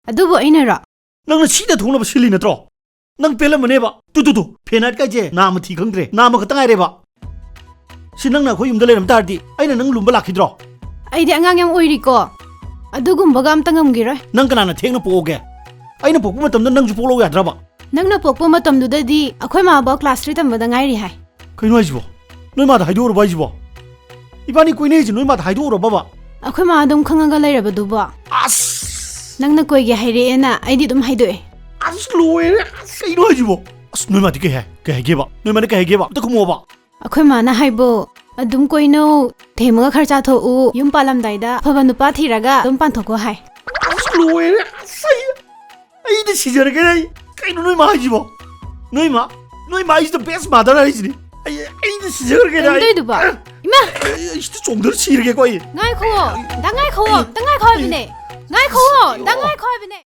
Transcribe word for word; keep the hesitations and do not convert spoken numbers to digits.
ꯑꯗꯨꯕꯨ ꯑꯩꯅꯔꯣ? ꯅꯪꯅ ꯁꯤꯗ ꯊꯣꯛꯅꯕ ꯁꯤꯜꯂꯤ ꯅꯠꯇ꯭ꯔꯣ? ꯅꯪ ꯄꯦꯜꯂꯝꯃꯅꯦꯕ꯫ ꯇꯨ, ꯇꯨ, ꯇꯨ, ꯐꯦꯟ ꯍꯥꯏꯠ ꯀꯥꯏꯁꯦ ꯅꯥꯝꯃ ꯊꯤ ꯈꯪꯗ꯭ꯔꯦ, ꯅꯥꯝꯃ ꯈꯛꯇ ꯉꯥꯏꯔꯦꯕ꯫ ꯁꯤ ꯅꯪꯅ ꯑꯩꯈꯣꯏ ꯌꯨꯝꯗ ꯂꯩꯔꯝ ꯇꯥꯔꯗꯤ ꯑꯩꯅ ꯅꯪ ꯂꯨꯝꯕ ꯂꯥꯛꯈꯤꯗ꯭ꯔꯣ? ꯑꯩꯗꯤ ꯑꯉꯥꯡ ꯌꯥꯝ ꯑꯣꯏꯔꯤꯀꯣ, ꯑꯗꯨꯒꯨꯝꯕꯒ ꯑꯝꯇ ꯉꯝꯈꯤꯔꯣꯏ꯫ ꯅꯪ ꯀꯅꯥꯅ ꯊꯦꯡꯅ ꯄꯣꯛꯑꯣꯒꯦ? ꯑꯩꯅ ꯄꯣꯛꯄ ꯃꯇꯝꯗ ꯅꯪꯁꯨ ꯄꯣꯛꯂꯧ ꯌꯥꯗ꯭ꯔꯕ? ꯅꯪꯅ ꯄꯣꯛꯄ ꯃꯇꯝꯗꯨꯗꯗꯤ ꯑꯩꯈꯣꯏ ꯃꯥꯕ ꯀ꯭ꯂꯥꯁ ꯊ꯭ꯔꯤ ꯇꯝꯕꯗ ꯉꯥꯏꯔꯤ ꯍꯥꯏ꯫ ꯀꯩꯅꯣ ꯍꯥꯏꯁꯤꯕꯣ? ꯅꯣꯏ ꯃꯥꯗ ꯍꯥꯏꯗꯣꯛꯎꯔꯕ ꯍꯥꯏꯁꯤꯕꯣ? ꯏꯕꯥꯅꯤ ꯀꯣꯏꯅꯩꯁꯦ ꯅꯣꯏ ꯃꯥꯗ ꯍꯥꯏꯗꯣꯛꯎꯔꯕꯕ? ꯑꯩꯈꯣꯏ ꯃꯥ ꯑꯗꯨꯝ ꯈꯪꯉꯒ ꯂꯩꯔꯕꯗꯨꯕꯣ? ꯑꯁ! ꯅꯪꯅ ꯀꯣꯏꯒꯦ ꯍꯥꯏꯔꯛꯑꯦꯅ ꯑꯩꯗꯤ ꯑꯗꯨꯝ ꯍꯥꯏꯗꯣꯛꯑꯦ꯫ ꯑꯁ, ꯂꯣꯏꯔꯦ! ꯑꯁ, ꯀꯩꯅꯣ ꯍꯥꯏꯁꯤꯕꯣ? ꯑꯁ, ꯅꯣꯏ ꯃꯥꯗꯤ ꯀꯩ ꯍꯥꯏ? ꯀꯩ ꯍꯥꯏꯒꯦꯕ? ꯅꯣꯏ ꯃꯥꯅ ꯀꯩ ꯍꯥꯏꯒꯦꯕ? ꯑꯝꯇ ꯈꯨꯝꯃꯛꯑꯣꯕ꯫ ꯑꯩꯈꯣꯏ ꯃꯥꯅ ꯍꯥꯏꯕꯨ, "ꯑꯗꯨꯝ ꯀꯣꯏꯅꯧ, ꯊꯦꯝꯃꯒ ꯈꯔ ꯆꯥꯊꯣꯛꯎ, ꯌꯨꯝ ꯄꯥꯜꯂꯝꯗꯥꯏꯗ ꯑꯐꯕ ꯅꯨꯄꯥ ꯊꯤꯔꯒ ꯑꯗꯨꯝ ꯄꯥꯟꯊꯣꯛꯈꯣ" ꯍꯥꯏ꯫ ꯑꯁ, ꯂꯣꯏꯔꯦ! ꯑꯁ, ꯑꯩ, ꯑꯩꯗꯤ ꯁꯤꯖꯔꯒꯦ ꯑꯩ꯫ ꯀꯩꯅꯣ ꯅꯣꯏ ꯃꯥ ꯍꯥꯏꯁꯤꯕꯣ? ꯅꯣꯏ ꯃꯥ, ꯅꯣꯏ ꯃꯥ is the best mother ꯍꯥꯏꯁꯤꯅꯤ꯫ ꯑꯩ, ꯑꯩꯗꯤ ꯁꯤꯖꯔꯒꯦ ꯀꯩꯅꯣ ꯑꯩ꯫ ꯇꯧꯔꯤꯗꯨꯕꯣ? ꯏꯃꯥ! ꯑꯩ, ꯑꯩ ꯁꯤꯗ ꯆꯣꯡꯊꯔ ꯁꯤꯔꯒꯦꯀꯣ ꯑꯩ꯫ ꯉꯥꯏꯈꯣ, ꯗꯥ ꯉꯥꯏꯈꯣ, ꯗꯥ ꯉꯥꯏꯈꯣ ꯍꯥꯏꯕꯅꯦ꯫ ꯉꯥꯏꯈꯣ, ꯗꯥ ꯉꯥꯏꯈꯣ ꯍꯥꯏꯕꯅꯦ꯫